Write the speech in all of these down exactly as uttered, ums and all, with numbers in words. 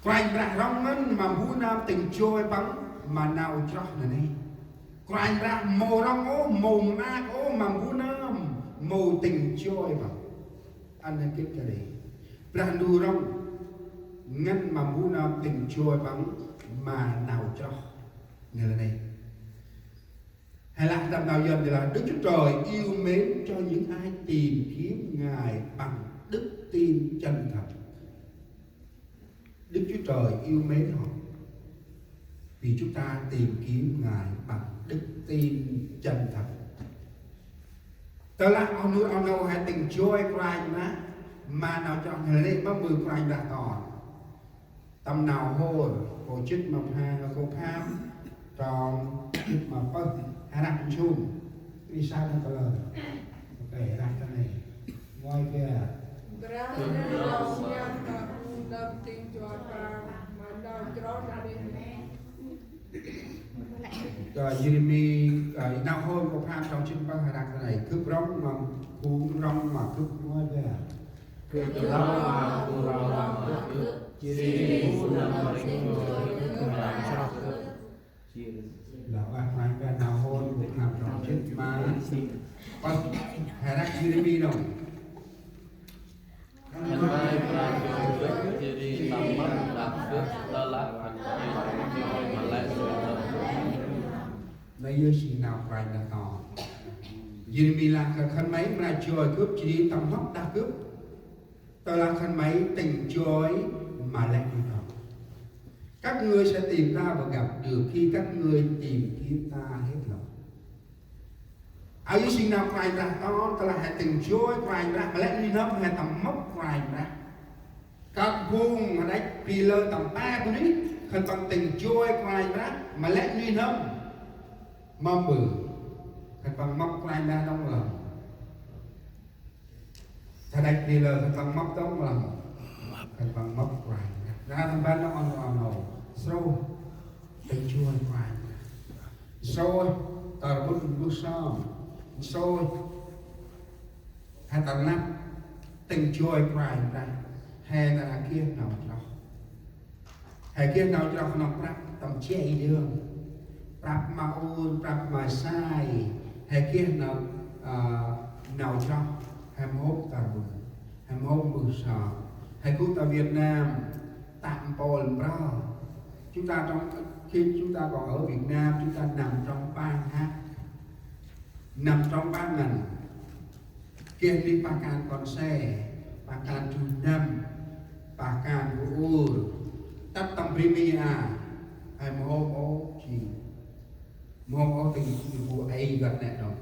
Kôranh Brah rŏng ngăn ma mbu nơm tĭng joi Păng ma nau chroh nanê̆. Kôranh Brah mâu rŏng ôh, mâu maak ôh ma mbu nơm mâu tĭng joi Păng. Ăn hê gĭt kơt ri. Brah Ndu rŏng ngăn ma mbu nơm tĭng joi Păng ma nau chroh nanê̆. Hay là tâm nau Yuăn thì là Đức Chúa Trời yêu mến cho những ai tìm kiếm Ngài bằng đức tin chân thật. Đức Chúa Trời yêu mến họ vì chúng ta tìm kiếm Ngài bằng đức tin chân thật. Tơlah oh nô oh nô hê tĭng joi Kôranh Brah ma nau chroh nanê̆, mâu mưh Kôranh Brah ton. Tâm Nau Hôr, kô̆ jât ma pha, kô̆ pham, trong jât ma pơh, hê răk nsum. Ri sa nau tơ lơ. Ok, răk ta nê. Ngơi kơ. Brah Ndu rŏng ngăn ma mbu nơm tĭng joi Păng ma nau chroh nanê̆. Kơ Yêrêmi, kơ Nau Hôr kô̆ pham trong jât ma pơh, hê răk ta nê. Gâp rŏng ma phung rŏng ma Gâp, ngơi kơ. Gâp rŏng ma phung rŏng ma Gâp, jêh ri mbu nơm tĭng joi Gâp ma nau chroh Gâp. Lah, ueh Kôranh Brah. Nau Hôr kô̆ pham trong jât ma pơh, hê răk Yêrêmi đŏng. Khân may Brah joi Gâp, jêh ri tâm mâp đah Gâp, tơlah khân may tĭng joi ma lĕ nuih n'hâm. Nây yơh jêng nau Kôranh Brah ton. Yêrêmi lah kơ khân may Brah joi Gâp, jêh ri tâm mâp đah Gâp, tơlah khân may tĭng joi ma lĕ nuih n'hâm. Các ngươi sẽ tìm ta và gặp được khi các ngươi tìm kiếm ta hết lòng. Aơ yơh jêng nau Kôranh Brah ton, tơlah hê tĭng joi Kôranh Brah ma lĕ nuih n'hâm, hê tâm mâp Kôranh Brah. Kơt phung hađăch bri lơ tâm pă bunuyh, khân păng tĭng joi Kôranh Brah ma lĕ nuih n'hâm, mâm ƀư, khân păng mâp Kôranh Brah đŏng lăm. Tha đăch bri lơ khân păng mâp đŏng lăm. Khân păng mâp Kôranh Brah. Nar aơ tâm ban đŏng oh nô oh nô. Srôih tĭng joi Kôranh Brah. Srôih tâm ban mbơh sơm. Srôih hê tâm năp tĭng joi Kôranh Brah. Hê nar aơ geh nau chroh. Hê geh nau chroh knŏng prăp tâm che i dơm. Prăp ma ur, prăp ma sai. Hê geh nau, ơ, nau chroh. Hê mâu hôm tâm, hê mâu hôm mbơh sơm. Hê gŭ ta Việt Nam, ta mpôl mprơ. Chúng ta trong, khi chúng ta còn ở Việt Nam, chúng ta nằm trong bang hăt, nằm trong bang ngành. Geh nuyh pah kan kon se, pah kan druh năm, pah kan bu ur. Tât tâm bri Mi a, hê mâu hôm ôh jêng, mâu hôm ôh tĭng bu ê gâp nê đŏng.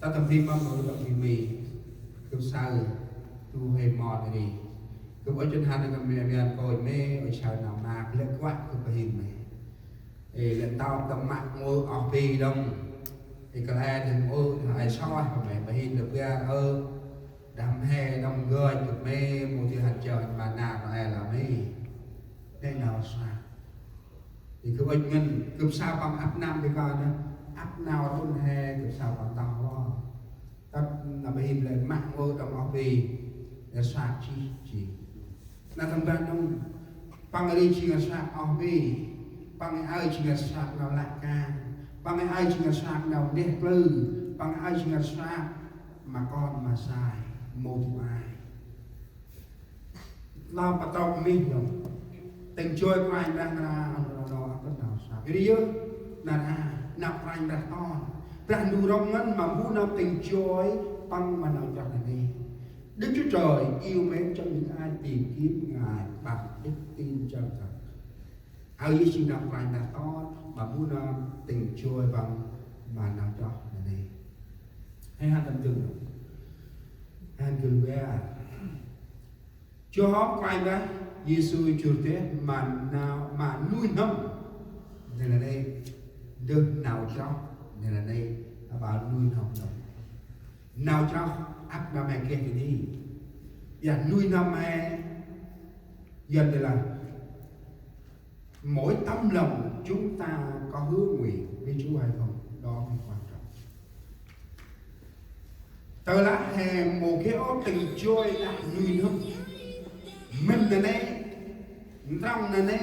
Tât tâm bri mâm ôh, tâm bri Mi. Gâp saơ du huê mon ri. Gâp ŭch jăn hăn gâp mê, mê ăn kônh mê, ŭch saơ nau maak, lĕ kuă gâp bơh hên mê. Ê, lĕ ntơm tâm mă ngơi oh bri đŏng. Ê, kăl e dâng ơ, ai soi, kơ mê, bơh hên lĕ biar ơ. Đăm he đăm gơch gâp mê, mâu di hăn jơh ma nar nô e lah mê. Nê nau sa. Ê, gâp ŭch ngăn, gâp saơ păng ăp năm bri kơt nê. Ăp nau tŭn he, gâp saơ păng tah wa. Tât nau bơh hên lĕ mă ngơi đăm oh bri. Lĕ sat jêh, jêh. Nau tâm ban đŏng, păng ri jêng rsat oh bri, păng aơ jêng rsat nau lăp kan, păng aơ jêng rsat nau neh klư, păng aơ jêng rsat ma kon ma sai, mâu di ai. Nau pơtâo mih đŏng, tĭng joi Kôranh Brah nar aơ, nau, nau, nau, nau, nau, nau, nar aơ, nau Kôranh Brah ton, Brah Ndu rŏng ngăn ma mbu nơm tĭng joi Păng ma nau chroh nanê̆. Đức Chúa Trời yêu mến cho những ai tìm kiếm Ngài bằng đức tin chân thật. Aơ yơh jêng nau Kôranh Brah ton ma mbu nơm tĭng joi Păng ma nau chroh nanê̆. Hê hăn tâm dâng, hăn gưl ƀă. Joi hŏm Kôranh Brah Yêsu jŭr deh ma nau, ma nuih n'hâm nanê̆, ndơ nau chroh nanê̆, aƀaơ nuih n'hâm đŏng. Nau chroh ăp nau mhe geh kơt nây. Ƀiălah nuih n'hâm mhe, Yuăn thì là mỗi tấm lòng chúng ta có hứa nguyện với Chúa hay không, đó mới quan trọng. Tơlah he mâu geh ôh tĭng joi đah nuih n'hâm, mĭn nanê̆, Ntrŏng nanê̆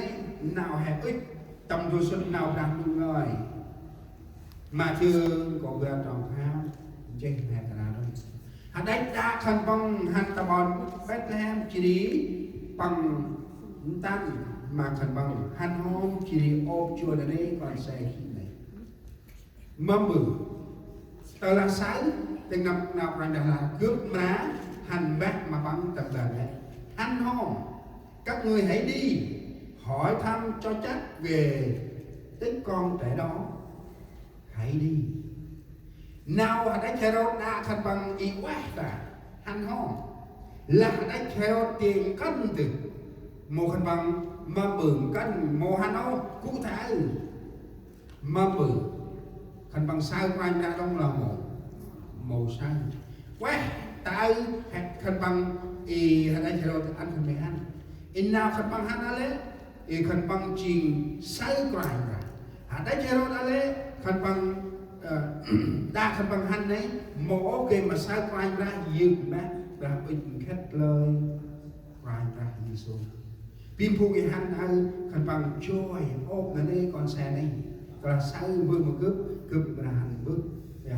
nau he ŭch tâm ndrôl sŭt nau Brah Ndu ngơi. Mathiơ nkô̆ bar trong pham, nchih he kra rŏng. Hađăch đă khân păng hăn ta ƀon Bêtlêhem jêh ri păng ntăn ma khân păng hăn hŏm jêh ri ôp joi nanê̆ kon se khĭn nây. Mâm ƀư. Tơ lah saơ, tĭng năp nau Kôranh Brah lah gâp mra hăn mbah ma păng tâm ban lĕ: Hăn hŏm, các ngươi hãy đi, hỏi thăm cho chắc về tích con trẻ đó. Hãy đi. Nau hađăch Hêrôt đă khân păng i ueh ta, hăn hŏm. Lah hađăch Hêrôt ti nkăn tih. Mâu khân păng mâm ƀư nkăn, mâu hăn ôh, gŭ ta aơ. Mâm ƀư. Khân păng saơ Kôranh Brah đŏng lah mâu? Mâu saơ. Ueh, ta aơ, khân păng i hađăch Hêrôt ăn khân may hăn. I nau khân păng hăn a lĕ, i khân păng jêng saơ Kôranh Brah. Hađăch Hêrôt a lĕ, khân păng, ơ, đă khân păng hăn nây, mâu ôh gay ma saơ Kôranh Brah, yơk mbah, Brah ŭch nkhât lơi Kôranh Brah Yêsu. Bi phung i hăn aơ khân păng joi ôp nanê̆ kon se nây. Tơ lah saơ mbơh ma gâp, gâp mra hăn mbơh,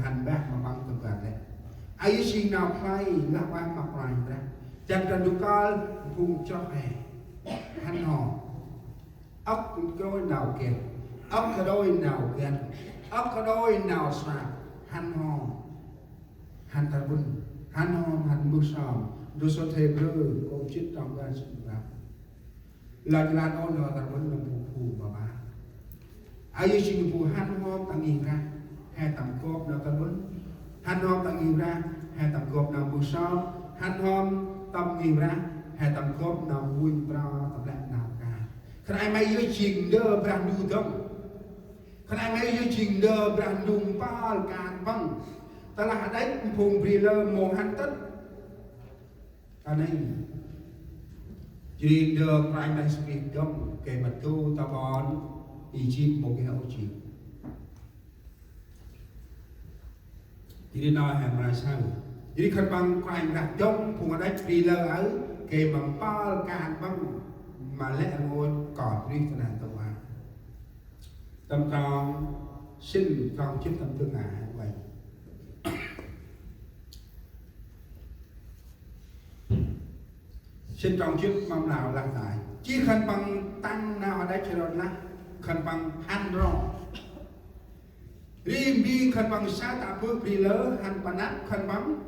hăn mbah ma păng tâm ban lĕ. Aơ jêng nau khlay lah ueh ma Kôranh Brah. Jan ta du kơl phung chroh he. Hăn hŏm. Âk kađôi nau geh. Âk kađôi nau găn. Âk kađôi nau sap. Hăn hŏm. Hăn ta ƀŭn. Hăn hŏm, hăn mbơh sơm. Ndrôl sôt Hêbrơ, nkô̆ jât trong bar jât ma prăm. Lah jêh lah ôn nau ta ƀŭn nâm bu bu ma ba. Aơ jêng bu hăn hŏm ta ngih Brah, he tâm gop nau ta ƀŭn. Hăn hŏm ta ngih Brah, he tâm gop nau mbơh sơm. Hăn hŏm ta ngih Brah, he tâm gop nau uănh prao tâm lĕ nau kan. Khân ay may yơh jêng ndơ Brah Ndu dơ̆ng. Khân ay may yơh jêng ndơ Brah Ndu mpơl kan păng. Tơ lah hađăch phung bri lơ mâu hăn tât. Ta nây. Jêh ri ndơ Kôranh Brah Yêsu Krist dơ̆ng, gay ma du ta ƀon Êjip mâu geh ôh jêng. Jêh ri nau he mra saơ. Jêh ri khân păng Kôranh Brah dơ̆ng phung hađăch bri lơ aơ, gay ma mpơl kan păng, ma lĕ rngôch kon Brih ta nây ta wa. Tâm trong sĭn trong jât tâm dâng a he uănh. Sĭn trong jât mâm nau lah tay. Jêh khân păng tăng nau hađăch Hêrôt lah, khân păng hăn ro. Ri mbing khân păng saơ tă bơh bri lơ hăn pa năp khân păng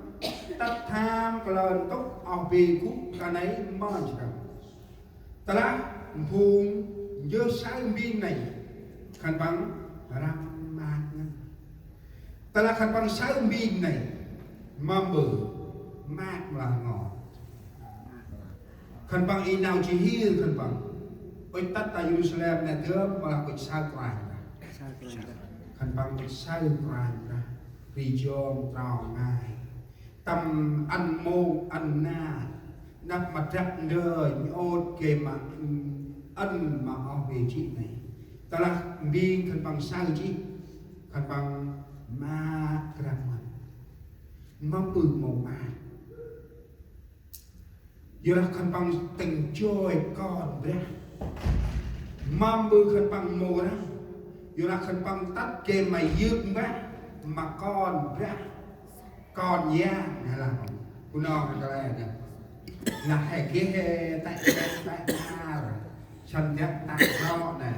tât tham kalơ ntŭk oh bê gŭ ta nây mơnh jrăng. Tơ lah phung njơ saơ mbing nây khân păng răm maak ngăn. Tơ lah khân păng saơ mbing nây mâm ƀư maak mlah ngo. Khân păng i nau jêh hir khân păng. Ŭch tât ta Yêrusalem nây dơm mlah ŭch saơ Kôranh Brah. Khân păng ŭch saơ Kôranh Brah. Ri jong trong ngai. Tâm ăn mông ăn na. Năp ma drăp ndơ nhôt gay ma ăn ma oh bê jê̆ nây. Tơ lah mbing khân păng saơ jêh. Khân păng maak răm ngăn. Mâm ƀư mâu maak. Yorlah khân păng tĭng joi kon Brah. Mâm ƀư khân păng mâu răm. Yorlah khân păng tât gay ma yơk mbah ma kon Brah. Kon yang, he lah. Bunong he kăl e nê. Lah he geh he tĕ tĕ tĕ nar. Săn jăk tăk rŏ nê.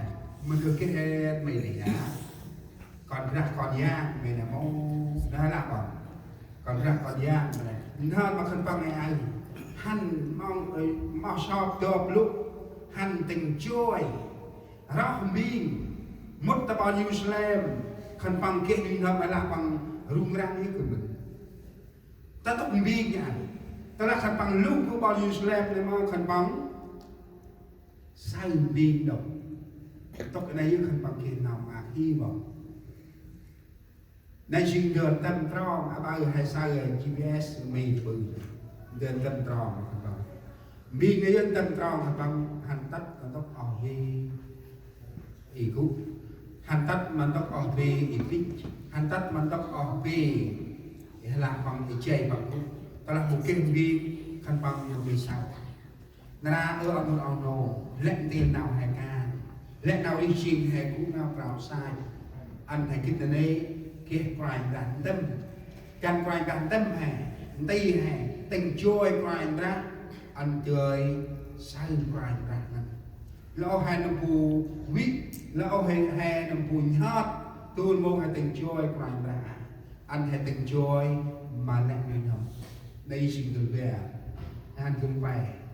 Mâu geh he may nê ya. Kon Brah kon yang may nê mâu. Nê lah kon. Kon Brah kon yang may nê. N'hâm ma khân păng e ai. Hăn mâu, ơ, mâu sop dop lŭ. Hăn tĭng joi. Roh mbing. Mŭt ta ƀon Yêrusalem. Khân păng geh nuih n'hâm may lah păng rŭng răng yơh kơ mĭn. Ta ntŭk mbing nê. Tơ lah khân păng lŭ gŭ ƀon Yêrusalem nê mâu khân păng saơ mbing đŏng. Ntŭk nê yơh khân păng geh nau maak hi ƀon. Nê jêng ndơ ntơm trong, aƀaơ he saơ GPS mâu ƀư. Ndơ ntơm trong khân păng. Mbing nê yơh ntơm trong khân păng hăn tât ma ntŭk oh bê i gŭ. Hăn tât ma ntŭk oh bê i bĭch. Hăn tât ma ntŭk oh bê i lah păng i jay păng gŭ. Tơ lah mâu geh mbing khân păng mâu bĭch saơ. Nar aơ, ơ oh nô, oh nô, lĕ ntil nau he kan, lĕ nau rêh jêng he gŭ nau krao sach, ăn he gĭt nanê̆ geh Kôranh Brah ntĭm. Găn Kôranh Brah ntĭm he, nti he, tĭng joi Kôranh Brah, ăn joi saơ Kôranh Brah ngăn. Lĕ ôh he nâm bu vĭ, lĕ ôh he, he nâm bu nhhơt, dôl mông he tĭng joi Kôranh Brah, ăn he tĭng joi ma lĕ nuih n'hâm. Nây jêng dôl bar, ăn dôl pe.